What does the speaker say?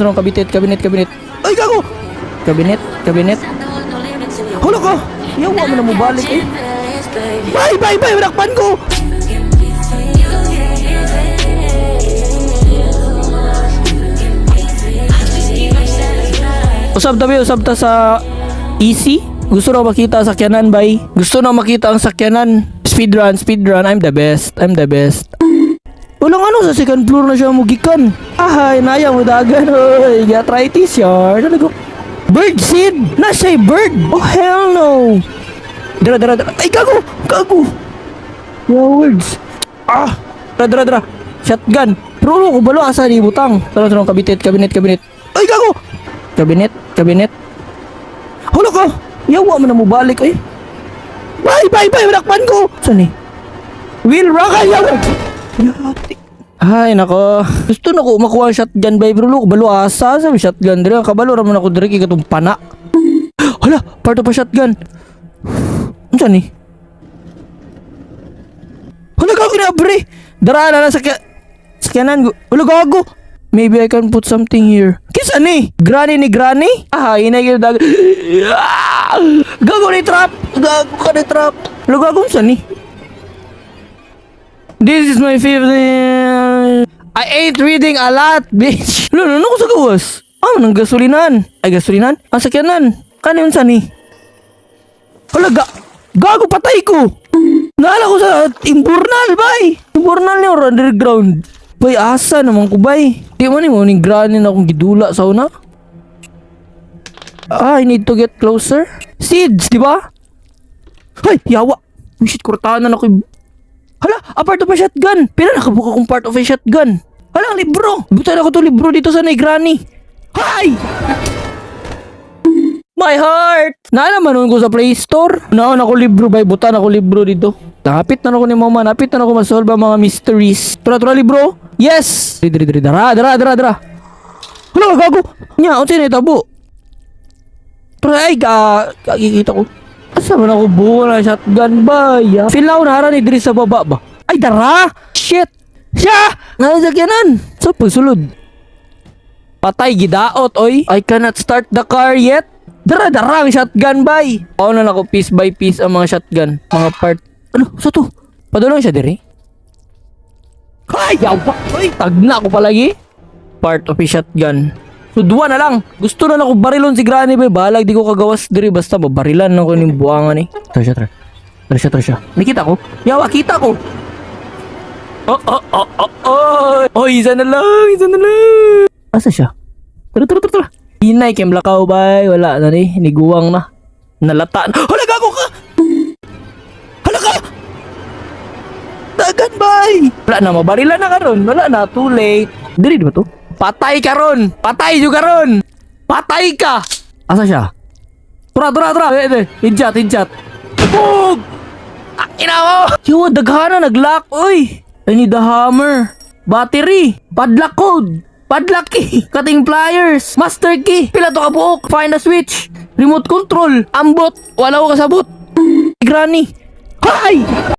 Ano, cabinet, cabinet, cabinet. Ay, gago! Cabinet, cabinet. Hala ka! Yawa mo na mo balik eh. Bye, bye, bye! Nakpan ko! Usab tabi, usab ta sa easy. Gusto na makita ang sakyanan, bay. Gusto na makita ang sakyanan. Speedrun, speedrun. I'm the best. I'm the best. Walang ano, sa second floor na siya mugikan. Ahay, naya mo dagan, hoy. Gatritis yar. Talaga. Bird seed! Nasa bird! Oh, hell no! Dara, dara, dara. Ay, gago! Gago! Yo, words. Ah! Dara, dara, dara. Shotgun. Pero ano ko balo asa ni butang. Tara, tara, cabinet, cabinet, cabinet. Ay, gago! Cabinet, cabinet. Hala ka! Yawa mo na mo balik, ay. Bye, bye, bye! Nakpan ko! Saan eh? Will Rock! Ay, yawa! Yati. Ay, nako. Gusto na ko makuha ang shotgun bay, bro. Look, balo asa sa shotgun dire. Kabalo ra man ako dire kay katong pana. Hala, part of a shotgun. Unsa ni? Hala, gago na bre. Dara na lang sa sakyanan. Hala, gago. Maybe I can put something here. Kisa ni? Granny ni Granny? Ah, inay gyud dag. Gago ni trap. Gago ka ni trap. Hala, gago, unsa ni? This is my favorite. I ain't reading a lot, bitch. Lolo, ano ko sa gawas? Ah, nang gasolinan. Ay, gasolinan? Ang sakyanan. Kano yun sa ni? Hala, gago, patay ko. Naala ko sa imburnal, bay. Imburnal ni or underground. Bay, asa naman ko, bay. Di mo ni mo ni granny na akong gidula sa una. Ah, I need to get closer. Seeds, di ba? Ay, yawa. Oh, shit, kurtahan na ako. Hala, a part of a shotgun. Pila nakabuka kong part of a shotgun. Hala, ang libro. Butan ako to libro dito sa nay granny. Hi! My heart! Naa naman nun ko sa Play Store. Naon ako libro bay, butan ako libro dito. Napit na ako ni mama, napit na ako masolve ang mga mysteries. Tura, tura libro. Yes! Diri, diri, dara, dara, dara, dara. Hala, gago. Nya, unsa na tabo? Tura ay ga, kikita ko. Asa man ako buo na shotgun ba? Ya. Feel na ako nara ni diri sa baba ba? Ay, dara! Shit! Siya! Nasakyanan! So, pagsulod. Patay, gidaot, oy. I cannot start the car yet. Dara, dara ang shotgun, bay. Ako na nako piece by piece ang mga shotgun. Mga part. Ano? Sa to? Padulong siya diri? Ay, yawa! Oy, tagna ko palagi. Part of a shotgun. So, duwa na lang. Gusto na lang ako barilon si Granny, bay. Balag, di ko kagawas diri. Basta, babarilan na ko ning buwangan eh. Tara siya, tara. Tara siya, tara siya. Nakita ko? Yawa, kita ko! Oh. Oh, isa na lang, isa na lang. Asa siya? Tara, tara, tara, tara. Inay, kem lakaw, bay. Wala na ni. Niguwang na. Nalata na. Hala, gago ka! Hala ka! Dagan, bay! Wala na, mabarila na karon. Wala na, too late. Diri, di ba to? Patay ka ron! Patay juga ron! Patay ka! Asa siya? Tura, tura, tura! Eh, eh, headshot, headshot. Bug! Ang ina mo! Yo, daghana, nag-lock, oy! I need the hammer. Battery. Padlock code. Padlock key. Cutting pliers. Master key. Pila to ka buok. Find a switch. Remote control. Ambot. Wala ko kasabot. Granny. Hi!